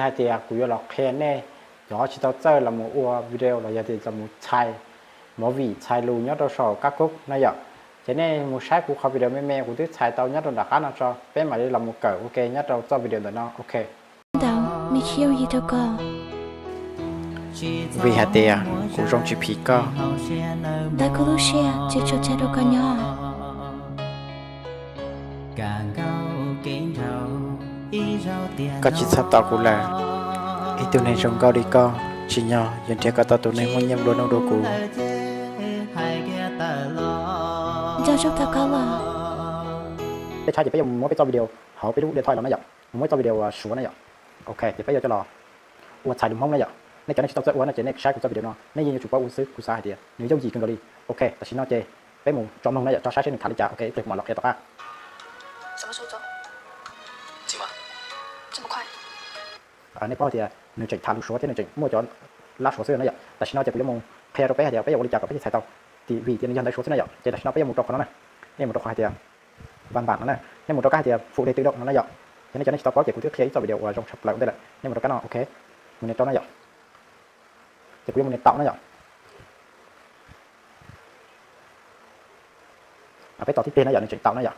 Hais tias kuv yuav los qhia nej cov tsis tau txawj los mus ua video los yog tias los mus txhais movie txhais lus nyob rau saum kab kub na yom. Ces nej mus saib kuv qhov video me me kuv twb txhais tau nyob rau nram qab no tso, peb mam li los mus kawm ua ke nyob rau txoj video ntawm no, ok. Ntawd nws tsis yooj yim rau koj. Vim hais tias kuv zoo tsis phim koj. Ntawd kuv lub siab tsis tshua tshaj rau koj nyob. Koj tsis txhob tos kuv lawm. Ib tug neeg zoo nkauj li koj tsim nyog yuav nrhiav kom tau tus neeg muaj nyiaj nplua nuj dua kuv. Nco zoo tau koj los. Peb tshab ces peb yuav mus muab peb txoj video hauv peb lub điện thoại los na yom, mus muab txoj video Suav na yom. Ok, ces peb yuav coj los ua txhais lus Hmoob na yom. Nej cov nej tsis tau txawj ua no ces nej saib kuv txoj video no nej yeej yuav tsum paub ua xwb, kuv xav hais tias nws yooj yim kawg nkaus li. Ok, tam sim no ces peb mus tso mloog na yom, tso saib seb nws tham li cas, ok, ib pliag kuv mam los qhia tom qab. Nej paub hais tias nws tseem tham lus Suav thiab nws tseem muaj cov lab Suav xwb na yom. Tam sim no ces kuv yuav mus qhia rau peb hais tias peb yuav ua li cas kom peb thiaj txhais tau, vim tias nws yog ntawv Suav xwb na yom. Ces tam sim no peb yuav mus rau qhov no na, nej mus rau qhov hais tias văn bản no na, nej mus rau kab hais tias phụ đề tự động no na yom. Yog nej cov nej tsis tau paub ces kuv twb qhia ib txoj video uas zoo tshaj plaws ua ntej lawm, nej mus rau kab no, ok, mus nias rau na yom. Ces kuv yuav mus nias taum na yom. Peb tos tib pliag na yom, nws tseem taum na yom.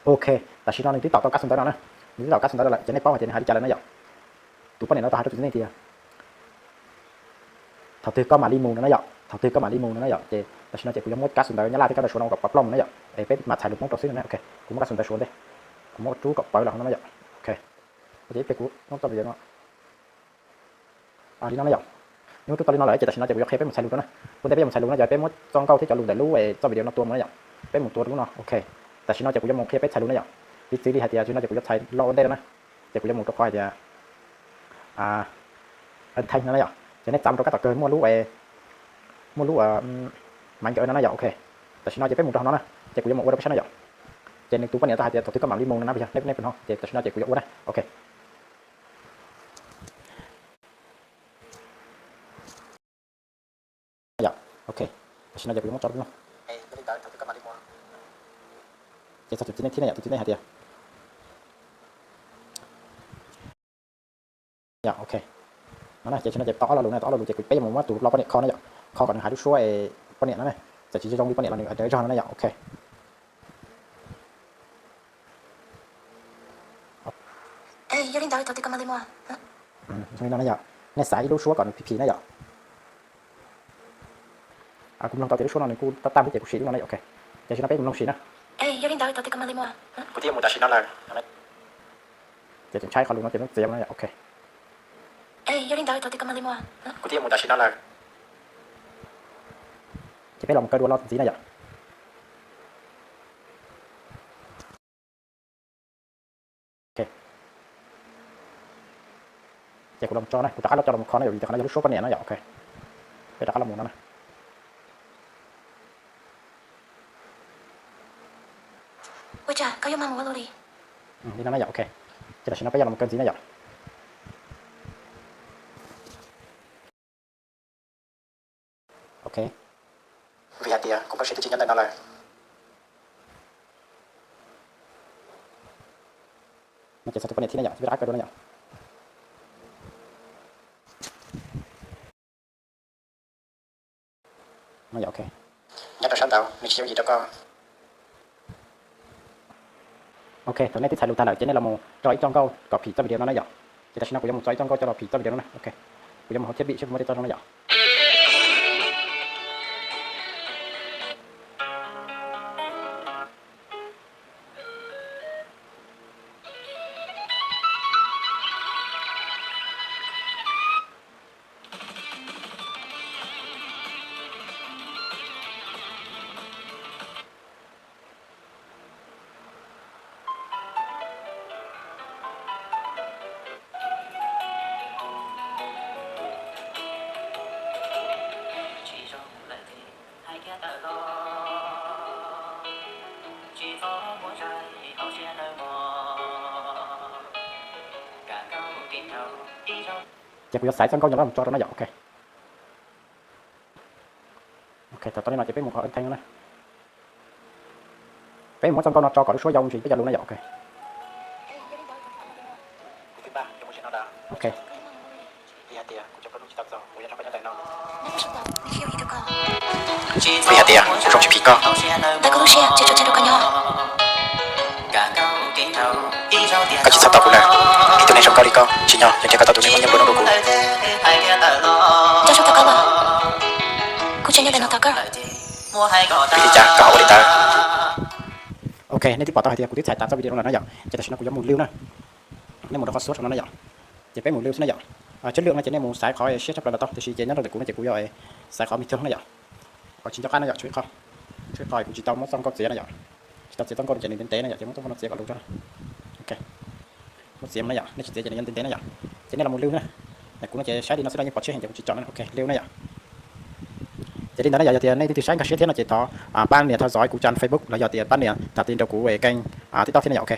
Ok, tam sim no nws twb taum tau kab xu ntawv no na, nws twb taum kab xu ntawv no lawm ces nej paub hais tias nws hais li cas lawm na yom. Tus poj niam no tau hais rau tus txiv neej tias thaum twg koj mam li mus no na yom, thaum twg koj mam li mus no na yom. Ces tam sim no ces kuv yuav muab kab xu ntawv nyab laj thiab kab ntawv Suav no ua kom pov plooj na yom, es peb mam txhais lus Hmoob rau xwb no. Ok, kuv muab kab xu ntawv Suav ntej, kuv muab rub kom pawv los no na yom. Ok, ces ib pliag kuv muab txoj video no li no na yom. Nws rub tau li no lawm ces tam sim no ces kuv yuav qhia peb mus txhais lus rau na. Ua ntej peb yuav mus txhais lus no yog peb muab txoj nkauj thiab cov lus ntawm lub txoj video no tua mus na yom. Peb mus tua rau lub no, ok. Tam sim no ces kuv yuav mus qhia peb txhais lus na yom. Piv txwv li hais tias tam sim no ces kuv yuav txhais lo ua ntej no na, ces kuv yuav mus rau qhov hais tias thanh no na yom. Ces nej txav mus rau kab tom kawg muaj lub, muaj lub maiv nkawd no na yom, ok. Tam sim no ces peb mus rau hauv no na, ces kuv yuav mus ua rau peb saib na yom. Ces nws tus poj niam tau hais tias thaum twg koj mam li mus no na, yog nej pom no ces tam sim no ces kuv yuav ua na, ok. Yom, ok. Tam sim no ces kuv yuav muab tso rau no. Ces txog tus txiv neej thib na yom, tus txiv neej hais tias, yom, ok. No na, ces tsis no ces tau ob lo lus na, tau ob lo lus ces kuv peb yuav mus muab tus lo poj niam kho na yom, kho kom nws hais lub suab poj niam no na, txawm tsis zoo li poj niam los nws hais raws zog no na yom, ok. Yog li ntawd thaum twg koj mam li mus? Zoo li no na yom, nej xav ib lub suab kom nws phim phim na yom. Kuv mloog tau tias lub suab no nws kuj tab tag thiab ces kuv sim lub no na yom, ok. Ces tam sim no peb mus mloog sim na. Yog li ntawd thaum twg koj mam li mus? Kuv twb yuav mus tam sim no lawm. Ces tseem ntshai qhov lus no ces txiav no yom, ok. Yog li ntawd thaum twg koj mam li mus? Kuv twb yuav mus tam sim no lawm. Ces peb los mus kaw dua lo ntxiv na yom. Ok. Ces kuv los tso na, kuv rov qab los tso los mus kho na yom, vim tias qhov no yog lub suab poj niam na yom, ok. Peb rov qab los mus no na. Ua cas koj yuav mag mus ua luaj li? Li no na yom, ok. Ces tam sim no peb yuav los mus kaw ntxiv na yom. Ok. Vim hais tias kuv Npawg Siv twb tsis nyob ntawm no lawm. No ces txog tus poj niam thib na yom, peb rov qab kaw dua na yom. No yom, ok. Nyob rau sab ntawd nws tsis yooj yim rau koj. Ok, thaum nej twb txhais lus tag lawm ces nej los mus tso ib txoj nkauj kom phim txoj video no na yom. Ces tam sim no kuv yuav mus tso ib txoj nkauj coj los phim txoj video no na, ok. Kuv yuav mus hauv thiab vim seb puas muaj tej txoj zoo na yom. Ces kuv yuav xaiv txoj nkauj no los tso rau na yom, ok. Ok, thaum tau li no ces peb mus qhov thanh no na. Peb muab txoj nkauj no tso kom lub suab yau ntsis peb cov lus na yom, ok. Ok. Vim hais tias kuv zoo tsis phim koj. Koj tsis txhob tos kuv na. Ib tug neeg zoo nkauj li koj tsis yog yuav nrhiav kom tau tus neeg muaj nyiaj nplua nuj rau kuv. Vim li cas koj ho ua li ntawd? Ok, nej twb pom tau hais tias kuv twb txhais tas txoj video no lawm na yom, ces tam sim no kuv yuav mus lwj na. Nej mus rau qhov source no na yom, ces peb mus lwj xwb na yom. Chất lượng no ces nej mus xaiv qhov siab tshaj plaws los tau, tiam sis ces nyob rau ntawm kuv no ces kuv yuav xaiv qhov bình thường na yom. Qhov tsis nco qab na yom, tshuav ib qho, tshuav ib qho kuv tsis tau muab txoj nkauj txiav na yom, tsis tau txiav txoj nkauj no ces nws ntev ntev na yom, ces muab txoj nkauj no txiav kom lus tso. Ok, muab txiav na yom, nej tsis txiav ces nws yuav ntev ntev na yom. Ces nej los mus lwj na. Kuv no ces saib li no xwb no yeej pom tshiab heev ces kuv tsis tso na. Ok, lwj na yom. Ces li ntawd na yom, yog tias nej leej twg saib nkag siab thiab no ces thov pab nias theo dõi kuv trang Facebook los yog tias pab nias tham tin rau kuv kênh TikTok thiab na yom. Ok.